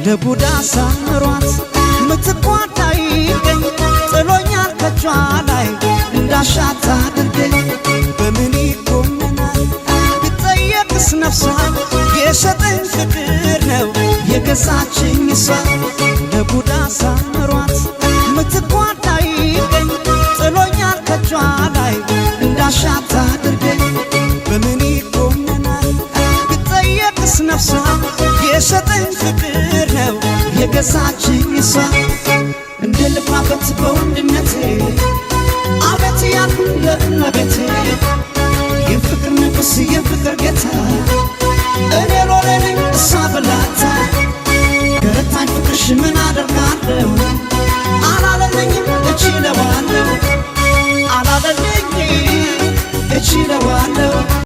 ለጉዳ ሳምሯት ምትኳን አይገኝ፣ ጥሎኛል ከጇ ላይ እንዳሻት አድርገኝ። በምን ይኮነናል ብጠየቅስ ነፍሷ? የሸጠኝ ፍቅር ነው የገዛችኝ እሷ። ለጉዳ ሳምሯት ምትኳን አይገኝ፣ ጥሎኛል ከጇ ላይ እንዳሻት አድርገኝ። በምን ይኮነናል ብጠየቅስ ነፍሷ? የሸጠኝ ፍቅር ነው የገዛችኝ እሷ። እንደ ልኩራበት በወንድነቴ፣ አቤት ያልኩ ለእመቤቴ።